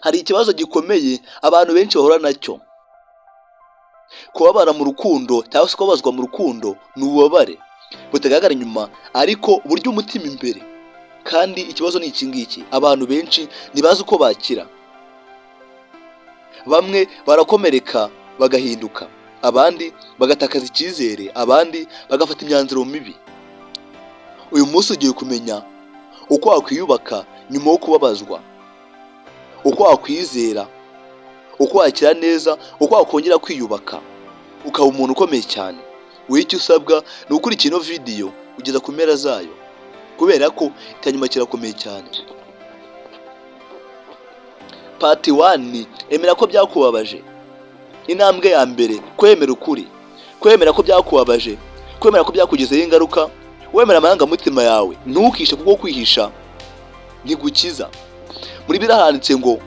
Hari ikibazo gikomeye abantu benshi bahura nacyo. Kubabara mu rukundo cyangwa se kubabazwa mu rukundo ni ububabare butagaragara inyuma ariko burya umutima imbere. Kandi ikibazo ni iki ngiki: abantu benshi ntibazi uko bakira. Bamwe barakomereka bagahinduka, abandi bagatakaza icyizere, abandi bagafata imyanzuro mibi. Uyu munsi ugiye kumenya uko wakwiyubaka nyuma yo kubabazwa, uko wakwizera, uko wakira neza, uko wakongera kwiyubaka ukaba umuntu ukomeye cyane. Wowe icyo usabwa ni ugukurikira ino video kugeza ku mpera zayo, kubera ko icyanyuma kirakomeye cyane. Part 1: emera ko byakubabaje. Intambwe ya mbere: kwemera ukuri, kwemera ko byakubabaje, kwemera ko byakugizeho ingaruka, wemera amarangamutima yawe. Ntukihishe, kuko kwihisha ntigukiza. Muri Bibiliya handitse ngo: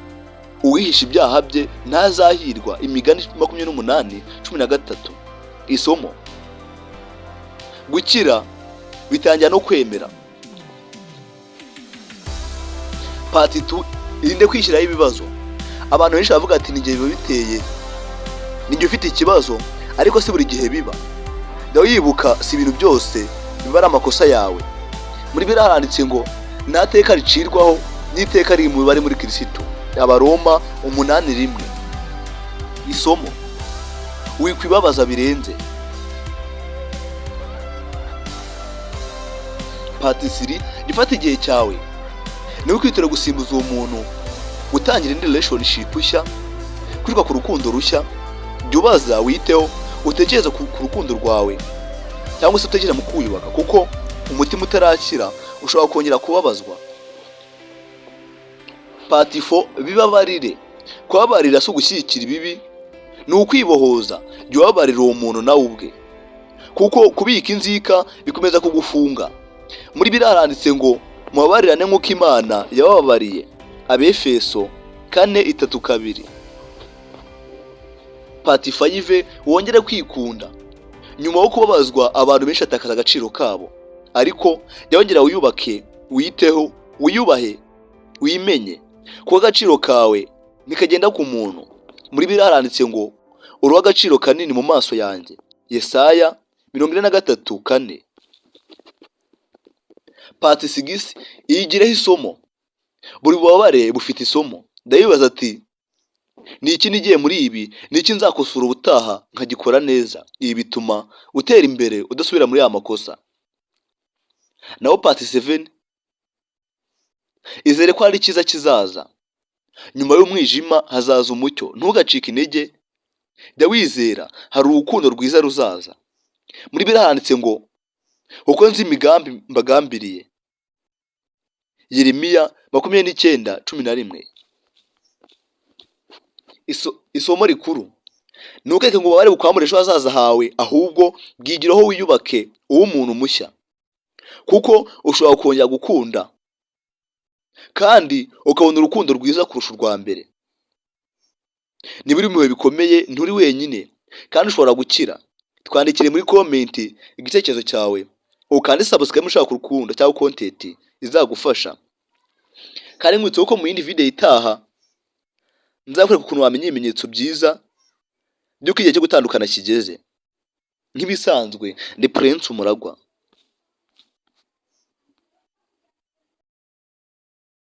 "Uwihisha ibyaha bye ntazahirwa." Imigani 28:13. Isomo: gukira bitangira no kwemera. Part 2: irinde kwishyiraho ibibazo. Abantu benshi bavuga ati: "Ni biba biteye, ninjye ufite ikibazo." Ariko si buri gihe biba. Jya wibuka, si ibintu byose biba ari amakosa yawe. Muri Bibiliya handitse ngo: "Nta teka ricirwaho n'iteka riri mu bari muri Kirisitu." Abaroma 8:1. Isomo: wikwibabaza birenze. Part 3: ifata igihe cyawe. Niba ukwitira gusimbuza uwo muntu, gutangira indi relationship nshya, kwiruka ku rukundo rushya, jya ubaza, witeho, utekereze ku rukundo rwawe cyangwa se utekereze mu kwiyubaka, kuko umutima utarakira ushobora kongera kubabazwa. Part 4: bibabarire. Kubabarira si ugushyigikira ibibi, ni ukwibohoza. Jya ubabarira uwo muntu nawe ubwe, kuko kubika inzika bikomeza kugufunga. Muri Bibiliya haranditse ngo: "Mubabarirane nk'uko Imana yabababariye." Abefeso 4:3-2. Part 5: wongere kwikunda. Nyuma yo kubabazwa, abantu benshi batakaza agaciro kabo, ariko jya wongera wiyubake, wiyiteho, wiyubahe, wimenye, kuko agaciro kawe ntikagenda ku muntu. Muri Bibiliya haranditse ngo: "Uri uw'agaciro kanini mu maso yanjye." Yesaya 43:4. Part 6: iyigireho isomo. Buri bubabare bufite isomo. Ndabibaza ati: "Ni iki nigiye muri ibi? Ni iki nzakosora ubutaha nkagikora neza?" Ibi bituma utera imbere, udasubira muri ya makosa. Naho part 7: izere ko hari icyiza kizaza. Nyuma y'umwijima hazaza umucyo. Ntugacike intege, jya wizera, hari urukundo rwiza ruzaza. Muri Bibiliya handitse ngo: "Kuko nzi imigambi mbagambiriye." Yeremiya 29:11. Isomo rikuru: ntukeke ngo ububabare bukwambure ejo hazaza hawe, ahubwo bwigiraho wiyubake, ube umuntu mushya, kuko ushobora kongera gukunda kandi ukabona urukundo rwiza kurusha urwa mbere. Niba uri mu bihe bikomeye, nturi wenyine kandi ushobora gukira. Twandikire muri comment igitekerezo cyawe, ukande subscribe ushaka urukundo cyangwa content izagufasha. Kandi nkwibutsa ko mu yindi video itaha nzakwereka ukuntu wamenya ibimenyetso byiza by'uko igihe cyo gutandukana kigeze. Nk'ibisanzwe, ni Prince Umuragwa.